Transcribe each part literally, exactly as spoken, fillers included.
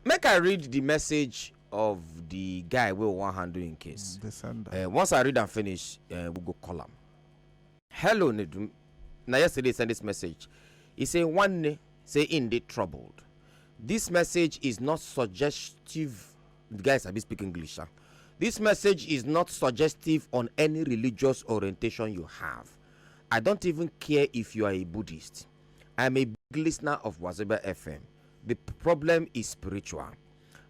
Make I read the message of the guy wey we wan handle in case. The sender. Uh, once I read and finish, uh, we go call am. Hello, Nedum. Now yesterday he send this message. He say one day, say in dey troubled. This message is not suggestive. The guys sabi speak English. Huh? This message is not suggestive on any religious orientation you have. I don't even care if you are a Buddhist. I'm a big listener of Wazobia F M. The problem is spiritual.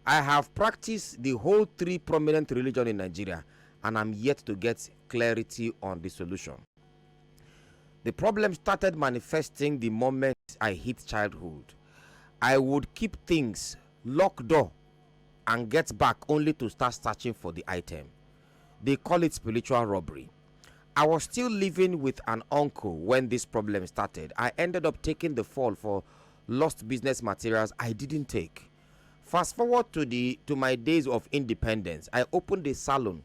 I have practiced the whole three prominent religion in Nigeria, and I'm yet to get clarity on the solution. The problem started manifesting the moment I hit childhood. I would keep things, lock door, and get back only to start searching for the item. They call it spiritual robbery. I was still living with an uncle when this problem started. I ended up taking the fall for lost business materials I didn't take. Fast forward to the to my days of independence. I opened a salon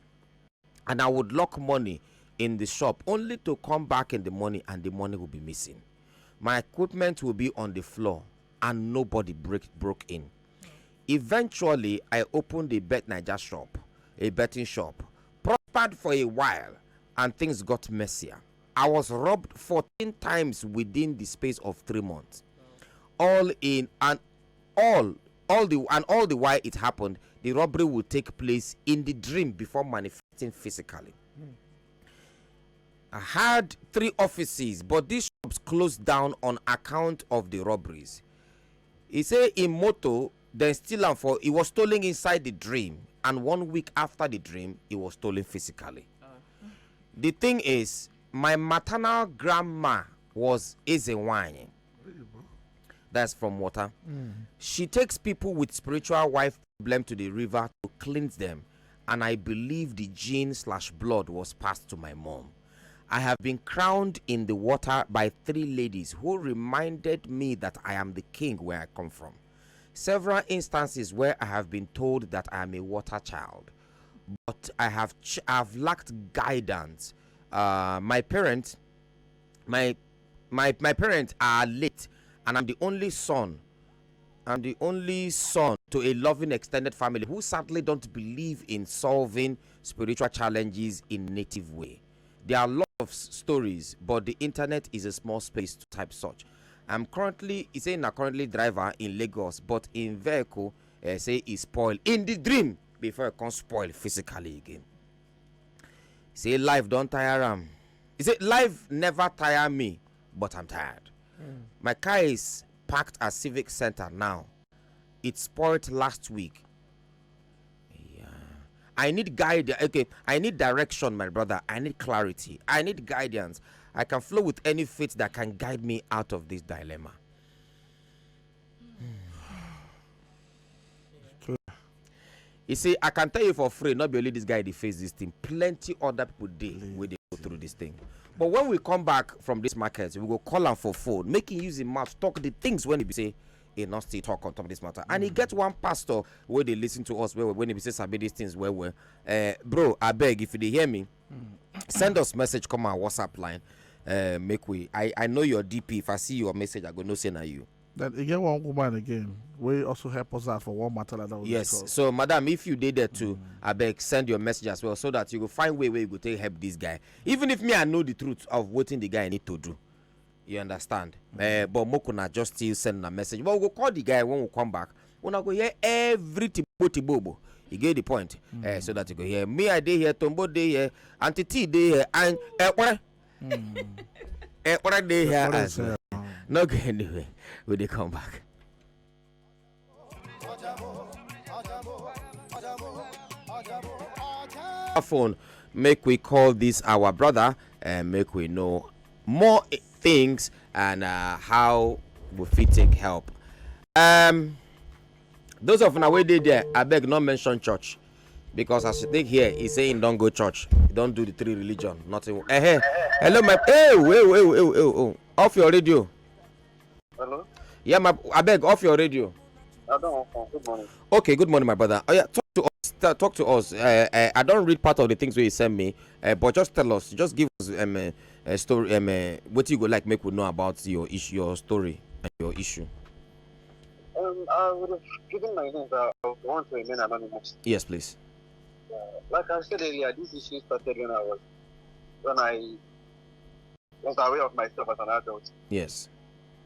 and I would lock money in the shop only to come back in the morning and the money will be missing. My equipment will be on the floor and nobody break, broke in. Eventually, I opened a Bet Naija shop, a betting shop. Prospered for a while and things got messier. I was robbed fourteen times within the space of three months. All in and all all the and all the while it happened, the robbery would take place in the dream before manifesting physically. I had three offices, but these shops closed down on account of the robberies. He say in motor, then steal am for it was stolen inside the dream, and one week after the dream, it was stolen physically. The thing is, my maternal grandma was Ezewine. That's from water. She takes people with spiritual wife problem to the river to cleanse them, and I believe the gene slash blood was passed to my mom. I have been crowned in the water by three ladies who reminded me that I am the king where I come from. Several instances where I have been told that I am a water child, but I have ch- I've lacked guidance. Uh, my parents, my my my parents are late, and I'm the only son. I'm the only son to a loving extended family who sadly don't believe in solving spiritual challenges in native way. There are lots of s- stories, but the internet is a small space to type such. I'm currently, he say na currently driver in Lagos, but in vehicle, uh, say e spoil in the dream before e come spoil physically again. Say life don tire am. He say life never tire me, but I'm tired. My car is parked at Civic Center now. It spoiled last week. Yeah. I need guide. Okay, I need direction, my brother. I need clarity. I need guidance. I can flow with any faith that can guide me out of this dilemma. You see, I can tell you for free, not be only this guy dey face this thing. Plenty other people dey wey dey go through this thing. But when we come back from this market, we go call am for phone, make him use him mouth talk the things when he be say he not still talk on top of this matter. And he get one pastor where they listen to us well when he be say sabi these things well well. Uh, bro, I beg if you dey hear me, send us message, come our WhatsApp line. Uh, make we. I I know your D P. If I see your message, I go know say na you. Then again, one woman again, we also help us out for one matter like that. We Yes. discuss. So, madam, if you dey there too, I beg send your message as well so that you go find way where you go take help this guy. Even if me, I know the truth of what the guy need to do. You understand? Uh, but Mokuna just still send a message. But we go call the guy when we come back. Una go hear every tibo tibobo. You get the point? Uh, so that you go hear me, I dey here, Tombo dey here, Auntie T dey here, and uh, what? Eh, what I dey here What I as say, well. um, Not go anywhere. We dey come back. Phone, make we call this our brother and make we know more i- things and uh, how we fit take help. Um, those of una wey dey there, I beg not mention church because as you take here, he say he don't go church, he don't do the three religion, nothing. Eh, hey. Hello, my. Hey, hey, hey, hey, hey, hey, oh. Off your radio. Hello? Yeah, my. I beg off your radio. I don't want phone. Good morning. Okay, good morning, my brother. Oh yeah, talk to us. ta- Talk to us. Uh, uh, I don't read part of the things wey you send me, uh, but just tell us. Just give us um, a, a story. Um, uh, what you go like make we know about your issue, your story, and your issue. Uh, I would have given my name, but I want to remain anonymous. Yes, please. Like I said earlier, this issue started when I was when I was aware of myself as an adult. Yes.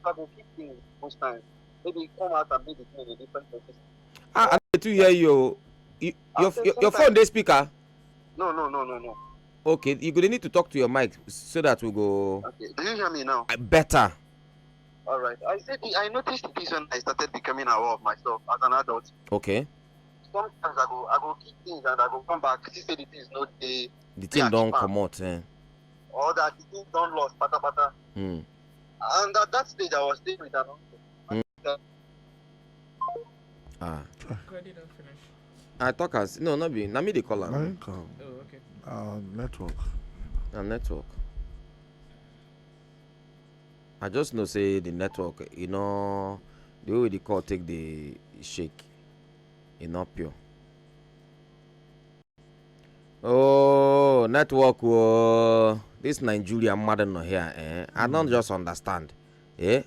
I go keep things most times. Maybe come out and make the thing in a different position. Ah, I need to hear you. You- your, After your, some your time- phone dey speaker. No, no, no, no, no. Okay, you go need to talk to your mic so that we go Okay, do you hear me now? uh, better. All right. I said the, I noticed this when I started becoming aware of myself as an adult. Okay. Sometimes I go I go keep things and I go come back. See say the things no dey The thing Yeah, don keep am. comot. Eh. Or that the thing don lost patapata. Hmm. And at that stage I was staying with an uncle. Ah. Credit don't finish. I talk as no, not be. Na me dey call I am. think um, Oh, okay. uh, network. Na network. I just know say the network, you know, the way the call take the shake, e not pure. Oh, network. Oh, this Nigeria mother no here. Eh? I don't just understand. Eh?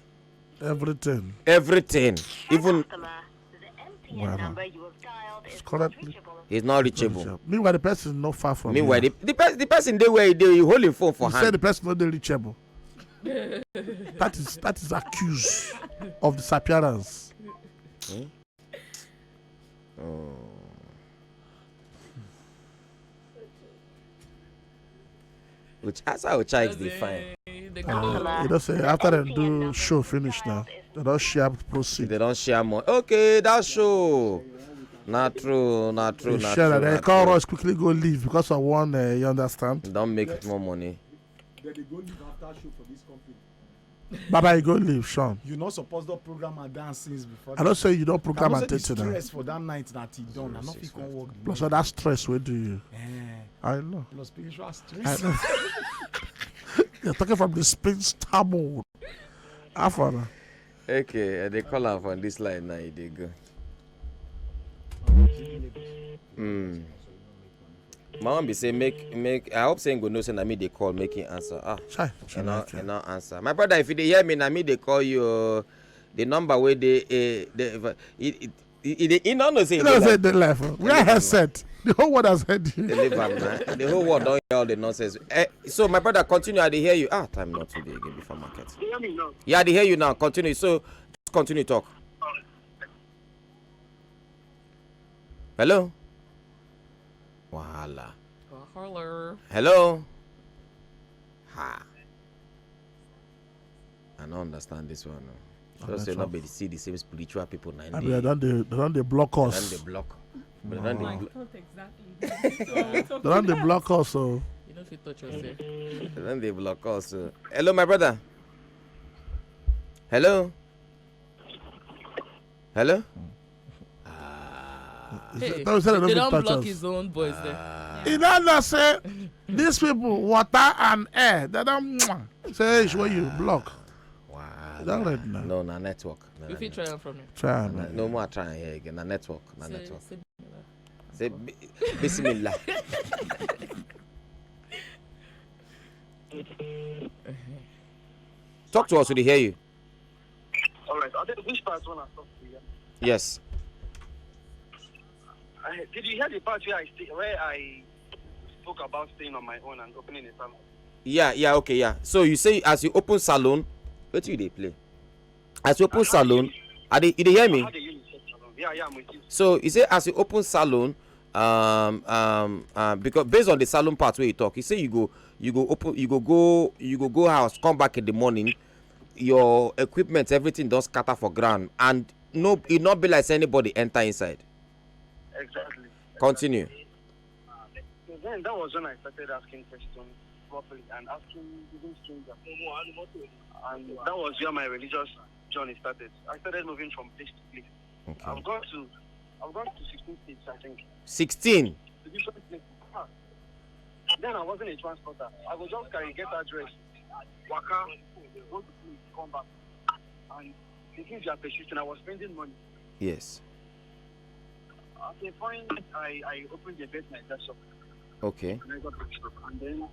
Everything. Everything, even Customer, the M T N Wow. number you have dialed is Correctly. not reachable. is not reachable. Meanwhile, the person is not far from Meanwhile, you. The, the, pe- the person dey where he dey, he hold him phone for You said hand. The person not dey reachable. That is that is accused of disappearance. Oh. Which as our child is fine. The Uh, call. You know, say after they do show finish now, they don't share proceed. They don't share more. Okay, that show. Not true, not true, They not share true. that. They Not call true. Us quickly go leave because of one. Uh, you understand? Don't make more money. Then they go leave after show for this company. Baba, you go leave, Sean. You not supposed to program and dance since before. I don't say you don't I program know and say the take it down. Stress for that night that he done. I not fit come work. Plus all that stress will do you. Eh, I know. plus spiritual I stress. know. You're talking from the spin star mode. Afana. Okay, uh, they call am on this line now. They go. Hmm. My mom be say make make. I hope saying go no say na me they call, make him answer. Ah, Chai, you know, Chineke. You know answer. My brother, if you dey hear me, na me they call you. Uh, the number where they uh, they it it it, it, it no know say You e know, dey say live. The life. We are headset. The whole world has heard you. They leave am, man. The whole world don't hear all the nonsense. Eh, so my brother, continue. I dey hear you. Ah, time not today again before market. Hear me now. Yeah, I dey hear you now. Continue. So just continue talk. Hello. Wahala. Hello. Hello. Ha. I don't understand this one. No. Ah, Just say network. Nobody see the same spiritual people. Na I they- mean, they don't they, they don't they block Then us. They block. But then they, Mike, blo- not exactly. They don't they block us. So You know if you touch us there. Then they block us. Uh. Hello, my brother. Hello. Hello. Ah. Hey, don't say they don't They fit don't touch block us. His own boys there. You don't know say these people, water and air, they don't say it's where you block. Wow. That right now. No, na network. Na If you network. Try am from you. Try Na- and No more trying here again. Na network. Na Say, network. say, Say bi- bismillah. Talk to us. We dey hear you. All right. I think which part wanna talk to you? Yes. I, did you hear the part where I stay, where I spoke about staying on my own and opening a salon? Yeah, yeah, okay, yeah. So you say as you open salon, what you dey play? As you open salon, are they, you dey hear I me? had a unisex salon. Yeah, yeah, I'm with you. So you say as you open salon, um, um, uh, because based on the salon part where you talk, you say you go, you go open, you go go, you go go house, come back in the morning, your equipment, everything don scatter for ground, and no, it not be like say anybody enter inside. Exactly. Continue. So then that was when I started asking questions properly and asking even strangers. And that was where my religious journey started. I started moving from place to place. Okay. I've gone to I've gone to sixteen states, I think. Sixteen. To different places. Ah. Then I wasn't a transporter. I was just carry get address, waka, go to place, come back. And the things you are persisting, I was spending money. Yes. At a point, I, I opened a bed night shop Okay. and I got the shop. And then,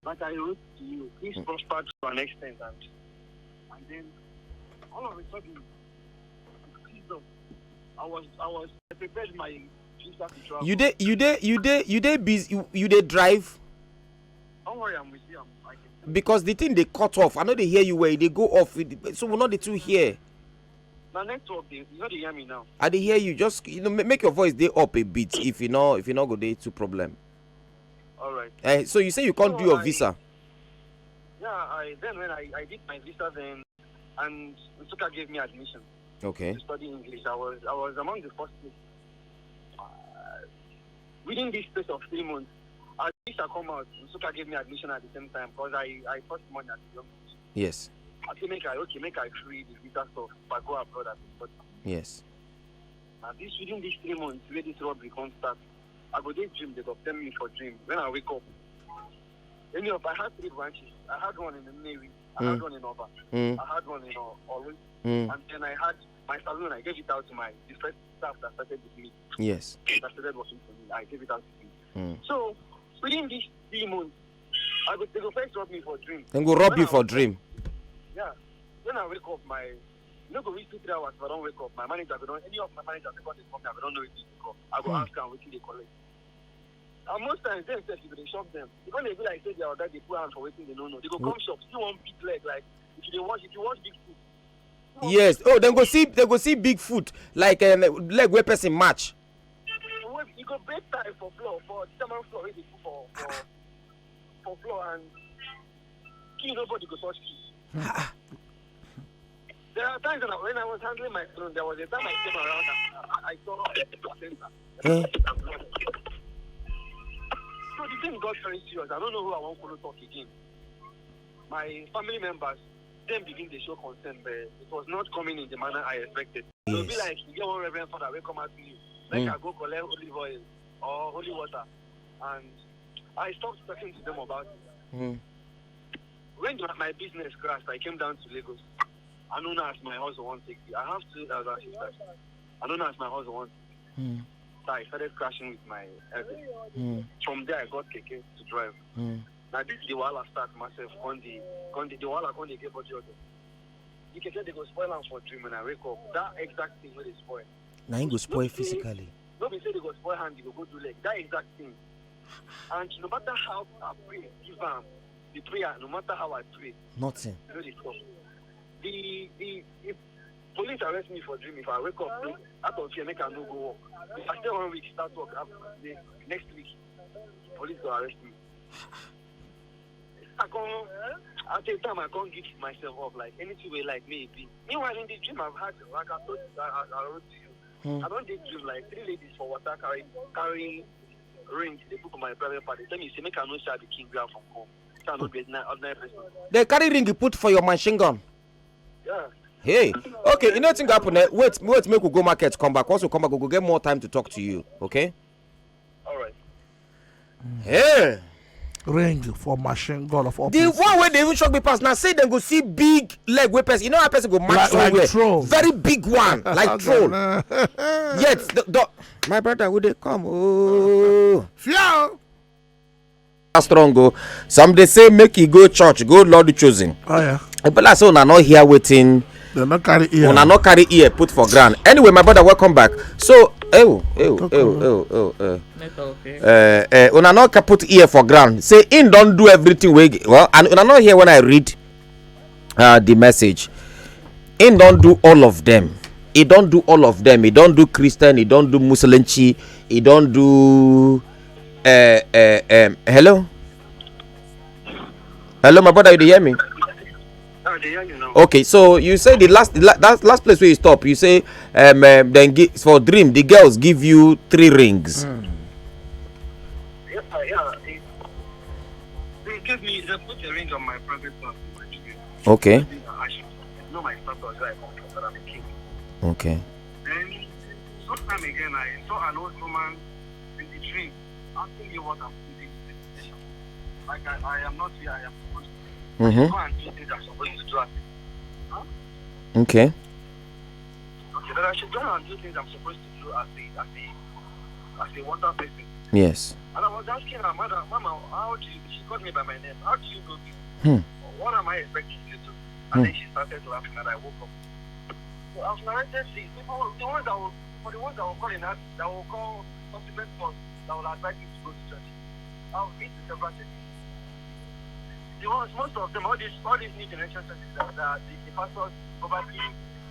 like I wrote to you, things prospered to an extent. And, and then, all of a sudden, I was, I was, I prepared my visa to travel. You dey you dey you dey you dey busy, you, you dey drive? Don't worry, I'm with you. I'm, I can Because the thing dey cut off, I no dey hear you well, e dey go off, it- so we no dey too hear. My network, dey, you know they hear me now. I dey hear you, just you know ma- make your voice dey up a bit, if you no if you no go dey too problem. All right. Eh, so you say you can't do No, your I- visa? Yeah, I then when I, I did my visa then, and Nsukka gave me admission Okay. to study English. I was, I was among the first people. Uh, within this space of three months, as visa come out, Nsukka gave me admission at the same time because I, I first money at the young age. Yes. I say make I, okay, make I free the visa stuff. If I go abroad, I go study. Yes. And this, within these three months, where this robbery come start, I go dey dream, they go tell me for dream. When I wake up, any of, I had three branches. I had one in Nnewi, I had Mm. one in Oba, Mm, I had one in O- Orlu, mm, and then I had my salon. I gave it out to my, the first staff that started with me, yes. that started working for me. I gave it out to him. Mm. So within these three months, I go, they go first rob me for dream. Dem go rob you for dream. Yeah. When I wake up, my, you know, go reach two, three hours if I don't wake up. My manager, I don't, any of my managers, they call, they call me, I don't know if they call. I go Hmm. ask them what they collect. And most times, they say they shock them. Because they be like, say, they are, they put hand for waiting, they don't know. They go come shop, see one big leg, like, if you dey watch, if you watch big foot. Yes. Oh, dem go see dem go see big foot, like um, leg wey person match. Well, you go break tie for floor, for the German floor, wey they put for, for, for floor, and kill nobody go touch key. There are times when I, when I was handling my phone, there was a time I came around and I, I saw a placenta. Eh? So the thing got very serious. I don't know who I want to talk again. My family members, them begin to show concern, but it was not coming in the manner I expected. It'll be Yes. Like you get one reverend father will come out to you, like Mm. I go collect olive oil or holy water, and I stopped talking to them about it. Mm. When the, my business crashed, I came down to Lagos. I know now as my husband wants to. I have two elder sisters. I know now as my husband wants. Mm. So I started crashing with my elder. Mm. From there, I got keke to drive. Mm. Now this the wahala start myself. On the, on the, the wahala on the get body order. The keke they go spoil am for dream when I wake up. That exact thing where they spoil. Na him go spoil physically. No be say they go spoil hand, they go go do leg. That exact thing. And no matter how I pray, give am the prayer. No matter how I pray, Nothing. you know they stop. The the if police arrest me for dream, if I wake up, no, out of fear, make I no go work. If I stay one week, start work after the next week, police go arrest me. I come at a time I can't give myself up like anything way like me be. Meanwhile in the dream I've had, like I told you, I, I, I wrote to you. Hmm. I don't dey dream like three ladies for water carry carry ring. They put for my private part. They tell me say make I no share the king ground from home. So I no be ordinary ordinary person. Dem carry ring put for your machine gun. Yeah. Hey, okay, you know wetin go happen? Eh? Wait, wait, make we go market, come back. Once we come back, we go get more time to talk to you. Okay? All right. Hey, Ring for machine gun of all the places. One wey dey even shock me pass na say dem go see big leg wey person. You know how person go match Like- like somewhere? troll. Very big one, like troll. Yet, the, the, my brother, would they come? Oh. Fiao. Strong go. Some dey say make e go church, go Lord chosen. Oh yeah. E be like say una no hear wetin, They not carry ear. una no carry ear put for ground. Anyway, my brother, welcome back. So, ew, ew, Welcome. ew, ew, ew, ew. Network, eh? Uh, uh, una no ca- put ear for ground. Say im don do everything wey, well, and una no hear when I read uh, the message. Im don do all of them. He don do all of them. He don do Christian. He don do Muslim. He don do. Uh, uh, um, hello. Hello, my brother, you dey hear me? Ah, they hear you now. Okay, so you say the last the la- that last place where you stop, you say um, um then gi- for dream the girls give you three rings. Yeah, yeah. They, they gave me, they put a ring on my private part. Okay, I should know my status where I come from, that I'm a king. Okay. Then, sometime again, I saw an old woman in the dream asking me what I'm doing in this situation. Like, I, I am not here, I am supposed to Mm-hmm. go and do things I'm supposed to do as, Okay. okay, that I should go and do things I'm supposed to do as a, as a, as a water person. Yes. And I was asking her, "Mother, Mama, how do you," she called me by my name, "How do you know me? Hmm. What am I expecting you to do?" Hmm. And then she started laughing and I woke up. I've narrated this. People, the ones that will, for the ones that will call in, that will call subsequent months, that will advise me to go to church. I've been to several churches. The ones, most of them, all these, all these new generation churches that, that the, the pastors probably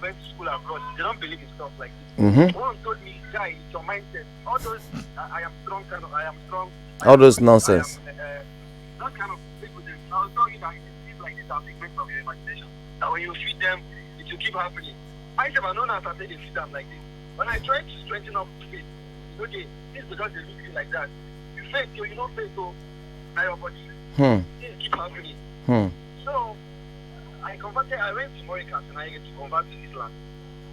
went to school abroad. They don't believe in stuff like this. Mm-hmm. One told me, "Guy, it's your mindset. All those, I, I am strong, kind of, I am strong." All those nonsense. I am, uh, that kind of people, they, I'll tell you that it's like this are figments of your imagination. That when you feed them, it will keep happening. I never know that I say they feed them like this. When I try to strengthen up faith, you know, they, this because they look you like that. You faith, you, you know, faith, so now your body, Hmm. things keep happening. Hmm. So, I converted, I went to Morika's and I get to convert to Islam.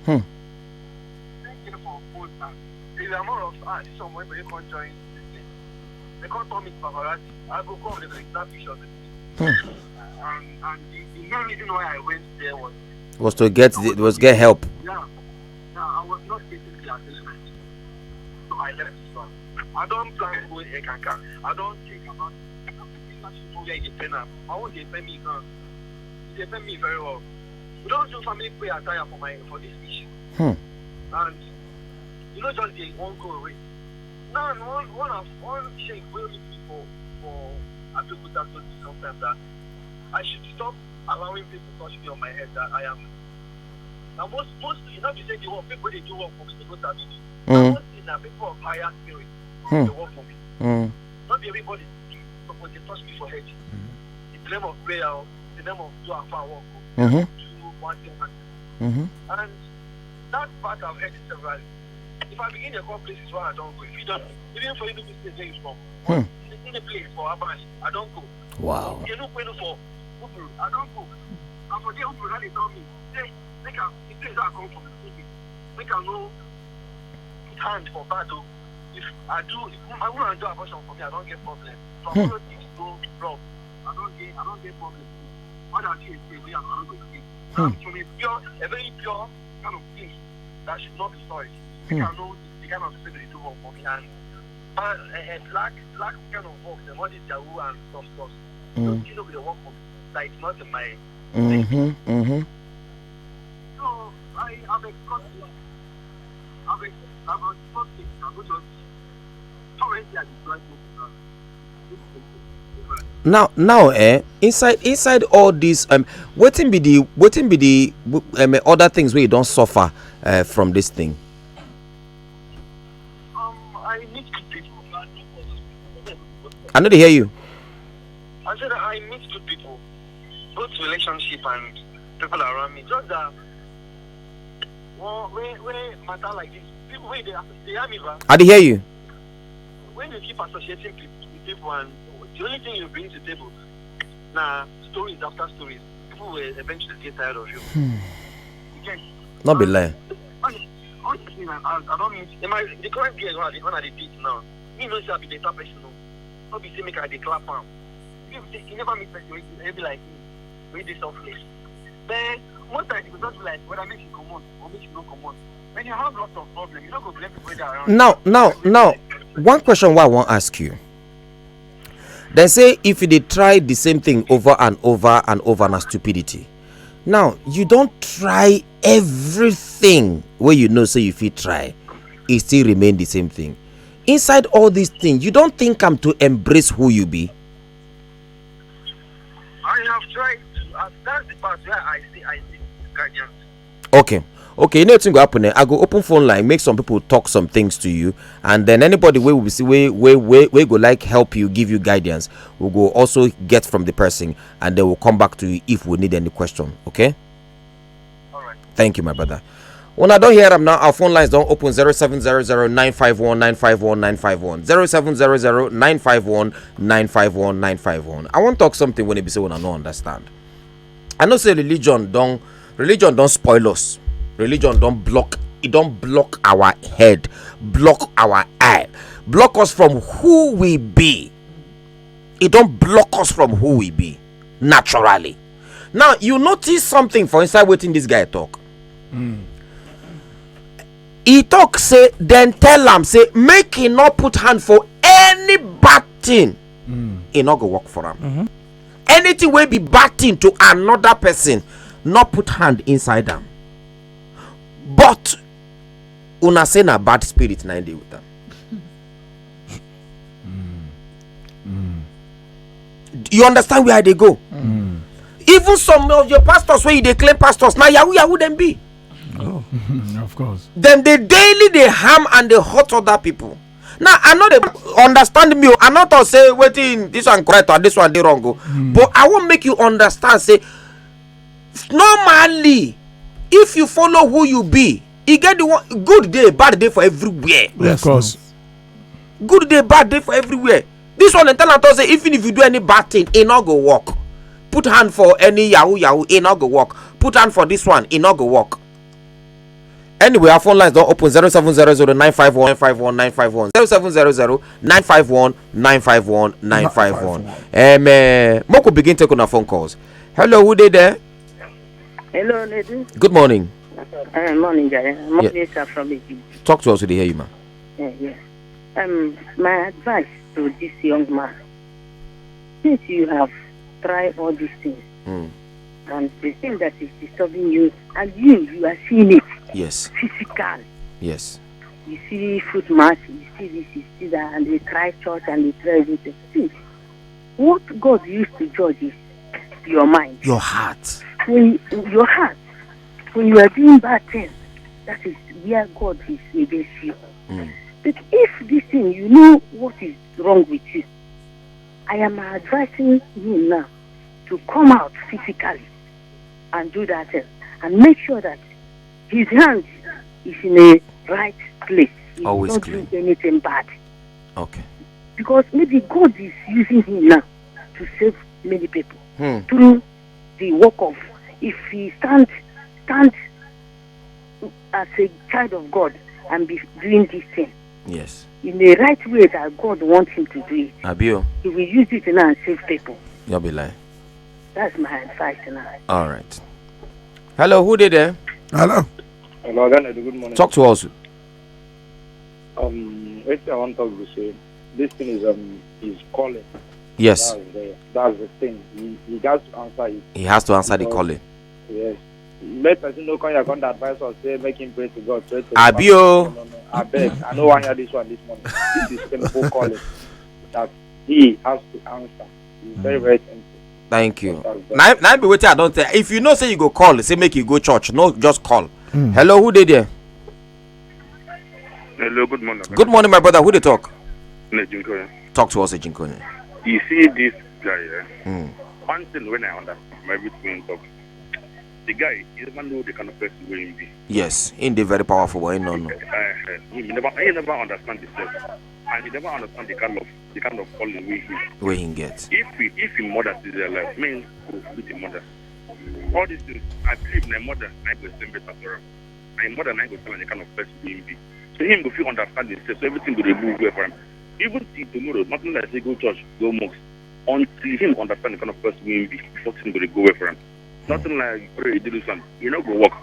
Hmm. Thank you for food, man. They were more of, "Ah, this one, when you can't join this thing." They can't tell me paparazzi. I go come, they will snap pictures with me. Hmm. And, and the, the main reason why I went there was Was to get the, was get help. Yeah. Now, I was not getting the attention I needed. So I left this one. I don't plan to go here, Kaka. I don't think about it. I don't think I should go here again. Now, I want to pay me now. They pay me very well. We don't do family prayer attire for my, for this issue. Hmm. And you know, just they won't go away. Now, one, one of, one shake will meet me for, for Abeokuta told me sometimes that I should stop allowing people to touch me on my head, that I am. Now, most, mostly, you know, you say the work, people they do work for me, they go to me. Mm. Mostly now, people of higher spirit, Hmm. they work for me. Mm. Not be everybody suppose dey touch me for head. The name of prayer, o, the name of do afar work, o, Mm-hmm. do one thing, one thing. Mm-hmm. And that part I've heard it severally. If I begin to call places where I don't go, if you don't, even for you to stay where you from, Hmm. in the place for Abani, I don't go. Wow. You look when for Ubru, I don't go. And for there, Ubru, how they tell me, say, make a, the place I come from, make a no put hand for bad, o. If I do, if I want to do abortion for me, I don't get problem. So I Hmm. don't need to go wrong. I don't get, I don't get problem. What I do is say, we are not going to Hmm. From a pure, a very pure kind of thing that should not be soiled. Hmm. You can know the kind of thing they do work for me and uh, a, a black, black kind of work, the money Yahoo and stuff, stuff. Mm. So you know, the work for me, like, it's not in my Mm-hmm. Mm-hmm. So I have experienced it. I've ex- I've experienced it. I'm not just currently at the joint now. Now, now, eh, inside, inside all this, um, wetin be the, wetin be the, um, other things wey you don suffer, uh, from this thing? Um, I meet good people. I no dey hear you. I said I meet good people, both relationship and people around me. Just that one, when, when matter like this, people, when they, they hear me, ba, I dey hear you. When you keep associating people with people and the only thing you bring to table na stories after stories, people will eventually get tired of you. Again, No be lie. Honestly, honestly, man, I, I don't mean, in my, the current girl when I, when I dey date now, me know say I be better person, no. No be say make I dey clap am. You be say, you never meet person wey be, wey be like me, wey dey selfless. Then most times you go just be like, whether make you comot or make you no comot. When you have lots of problems, you no go blame people wey dey around. Now, now, now, one question wey I wan ask you. Dem say if you dey try the same thing over and over and over, na stupidity. Now, you don try everything wey you know say you fit try, e still remain the same thing. Inside all these things, you don think am to embrace who you be? I have tried to, uh, that's the part where I see, I see guidance. Okay. Okay, you know wetin go happen, eh? I go open phone line, make some people talk some things to you, and then anybody wey will see, wey, wey, wey, wey go like help you, give you guidance, we go also get from the person, and then we'll come back to you if we need any question, okay? All right. Thank you, my brother. Una don hear am now, our phone lines don open, zero seven zero zero nine five one nine five one nine five one, zero seven zero zero nine five one nine five one nine five one. I wan talk something wey e be say una no understand. I know say religion don, religion don spoil us. Religion don block, e don block our head, block our eye, block us from who we be. E don block us from who we be naturally. Now, you notice something for inside wetin this guy talk. He talk say dem tell am say make he no put hand for any bad thing. E no go work for am. Anything wey be bad thing to another person, no put hand inside am. But una say na bad spirit na im dey with am. You understand where I dey go? Even some of your pastors wey you dey claim pastors, na yahoo yahoo dem be. Of course. Dem dey daily dey harm and dey hurt other people. Now, I no dey, understand me o, I no talk say wetin this one correct or this one dey wrong o, but I wan make you understand say normally, if you follow who you be, e get the one, good day, bad day for everywhere. Of course. Good day, bad day for everywhere. This one dem tell am talk say even if you do any bad thing, e no go work. Put hand for any yahoo yahoo, e no go work. Put hand for this one, e no go work. Anyway, our phone lines don open. Zero seven zero zero nine five one nine five one nine five one, zero seven zero zero nine five one nine five one nine five one. Um, uh, make we begin take una phone calls. Hello, who dey there? Hello, lady. Good morning. Uh, morning, Jare. Morning, sir, from Egypt. Talk to us, we dey hear you, man. Yeah, yeah. Um, my advice to this young man: since you have tried all these things, Mm. and the thing that is disturbing you, and you, you are seeing it Yes, physical. Yes. You see footmarks, you see this, you see that, and they try church and they try everything. See, what God used to judge is your mind. Your heart. When your heart, when you are doing bad things, that is where God is against you. Mm. But if this thing, you know what is wrong with you, I am advising him now to come out physically and do that thing and make sure that his hand is in a right place. He Always not clean. Do anything bad. Okay. Because maybe God is using him now to save many people Hmm. through the work of, if he stand stand as a child of God and be doing this thing Yes. in the right way that God wants him to do it, Abio, he will use it now and save people. You'll be lying. That's my advice now. All right. Hello, who dey there? Hello. Hello, Oga Nedu, good morning. Talk to us. Um, wetin I wan talk be say this thing is um is calling. Yes. That's the that's the thing. He he has to answer it. He has to answer the Because- calling. Yes. Make person no come here come dey advise us say make him pray to God. Pray to Abi God. o. No, no, no. I beg. I no wan hear this one this morning. This is simple calling that he has to answer. It's very very simple. Thank you. That's that. Na na be wetin I don tell. If you know say you go call, say make you go church. No, just call. Hello, who dey there? Hello, good morning. Good morning, my brother. Who dey talk? Nejinko. Talk to us, Ejinkonye. You see this guy, eh? Hmm. One thing when I understand from everything he talk, the guy, he never know the kind of person wey he be. Yes, he dey very powerful, but he no know. Uh, he never, he never understand himself, and he never understand the kind of the kind of calling wey he. Wey he get. If he, if him mother is alive, man go be the mother. All these things, I believe my mother, I go send better for him. My mother, I go tell him the kind of person wey he be. So him go fit understand himself. So everything go dey move well for him. Even till tomorrow, nothing like say go church, go mosque, until him understand the kind of person wey he be. Nothing go dey go well for him. Nothing like pray, do this one. You know, go work.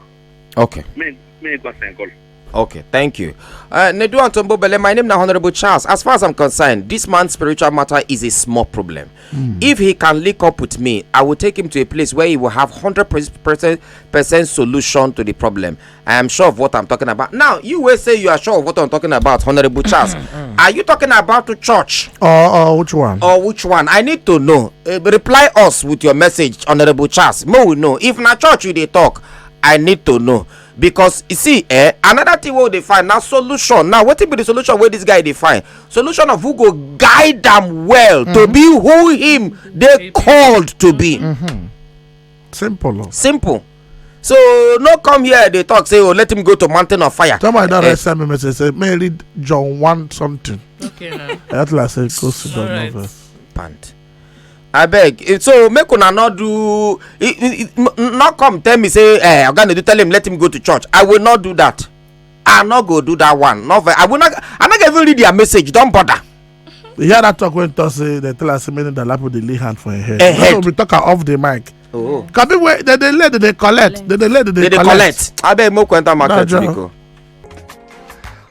Okay. Me, me go and call. Okay, thank you. Uh, Nedu Antombobele, my name na Honorable Charles. As far as I'm concerned, this man's spiritual matter is a small problem. If he can link up with me, I will take him to a place where he will have hundred percent percent solution to the problem. I am sure of what I'm talking about. Now, you will say you are sure of what I'm talking about, Honorable Charles. Are you talking about the church? Or, or which one? Or which one? I need to know. Uh, reply us with your message, Honorable Charles. Mo we know. If na church you dey talk, I need to know. Because you see, eh, another thing wey we dey find na solution. Now, wetin be the solution wey this guy dey find? Solution of who go guide am well to be who him dey called to be. Simple. Oh. Simple. So no come here dey talk say, oh, let him go to mountain of fire. Somebody don Eh, write send me message say may I read John one something. Okay, now. I had to like say go sit down Alright. Over. Pant. Abeg, eh, so make una no do, eh, eh, eh, n- n- no come tell me say, eh, Oga Nedu, tell him let him go to church. I will not do that. I no go do that one. No, ve- I will not. I no go even read their message. Don't bother. You hear that talk when talk say they tell us many the lap with the lay hand for your head. Eh, No, head. no, we talk off the mic. Oh. Kabi where they they let they collect. They they let they, They dey collect. Collect. Abeg, make we enter market Nah, biko.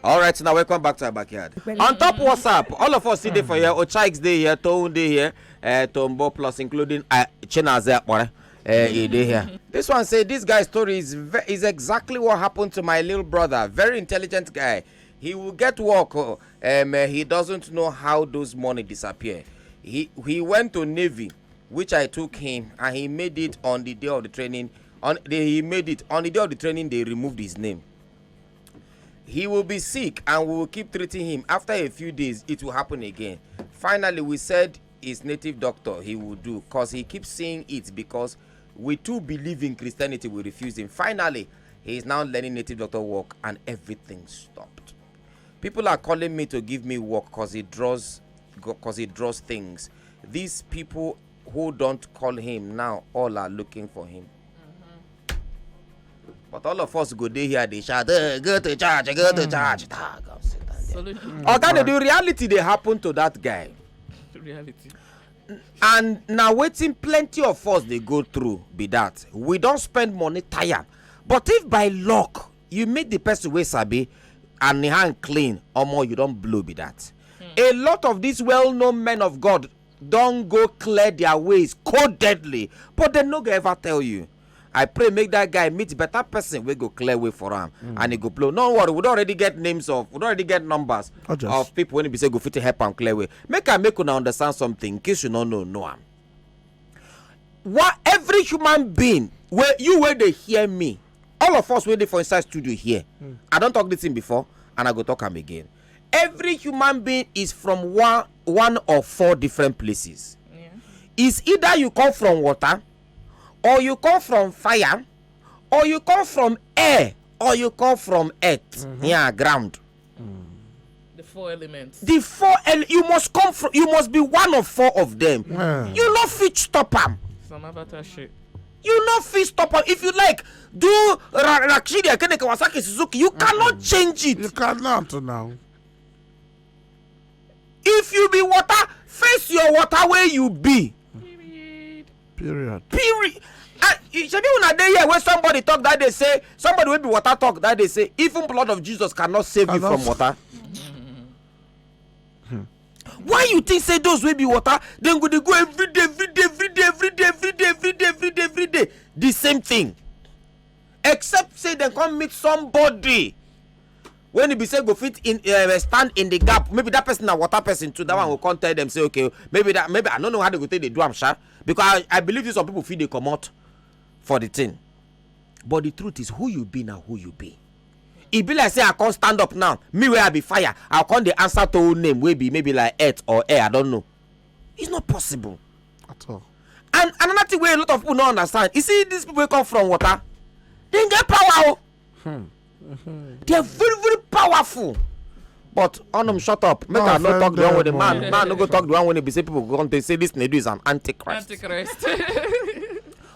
All right, now welcome back to our backyard. On top WhatsApp, all of us sit there for here. Ochaik dey here, Toun dey here, uh, Tombo plus including uh, Chinaze Akpore. Uh, e dey here. This one say this guy's story is ve- is exactly what happened to my little brother. Very intelligent guy. He will get work. Oh, um, uh, he doesn't know how those money disappear. He he went to navy, which I took him, and he made it on the day of the training. On the, he made it on the day of the training. They removed his name. He will be sick and we will keep treating him. After a few days, it will happen again. Finally, we said his native doctor he will do because he keeps seeing it because we too believe in Christianity, we refuse him. Finally, he is now learning native doctor work and everything stopped. People are calling me to give me work because he draws because he draws things. These people who don't call him now all are looking for him. But all of us go dey here dey shout, "Hey, go to church, go to church." Ah, come sit down there. Oga, the reality dey happen to that guy. Reality. And na wetin plenty of us dey go through be that. We don spend money tire. But if by luck, you meet the person wey sabi and the hand clean, omo, you don blow be that. A lot of these well-known men of God don go clear their ways codedly, but dem no go ever tell you. I pray make that guy meet better person wey go clear way for am and he go blow. No worry, we don already get names of, we don already get numbers Others. Of people wey be say go fit help am clear way. Make I make una understand something in case you no know know am. What every human being, wey you wey dey hear me, all of us wey dey for inside studio here, I don talk this thing before and I go talk am again. Every human being is from one one of four different places. It's either you come from water, or you come from fire, or you come from air, or you come from earth, yeah, ground. The four elements. The four ele- you must come from, you must be one of four of them. Yeah. You no fit stop am. Some avatar shit. You no fit stop am. If you like, do Ra- Rakshidi Akene Kawasaki Suzuki. You cannot change You it. Cannot now. If you be water, face your water where you be. Period. Period. Period. Ah, you- shebi una dey here when somebody talk that day say, somebody wey be water talk that day say, even blood of Jesus cannot save you Cannot. From water. Why you think say those wey be water, dem go dey go every day, every day, every day, every day, every day, every day, every day, every day, the same thing? Except say dem come meet somebody when e be say go fit in uh, stand in the gap. Maybe that person na water person too. That one go come tell them say, okay, maybe that maybe I don't know how they go take dey do am sha, because I, I believe say some people fit dey comot for the thing. But the truth is, who you be na who you be. E be like say I come stand up now, me wey I be fire, I come dey answer to name wey be maybe like earth or air, I don't know. It's not possible. At all. And another thing wey a lot of people no understand, you see these people wey come from water, dem get power o. They are very very powerful. But Onum, shut up. Make No I no talk the one wey the offend man them, man no go talk the one wey be say people go come dey say this Nedu is an antichrist. Antichrist.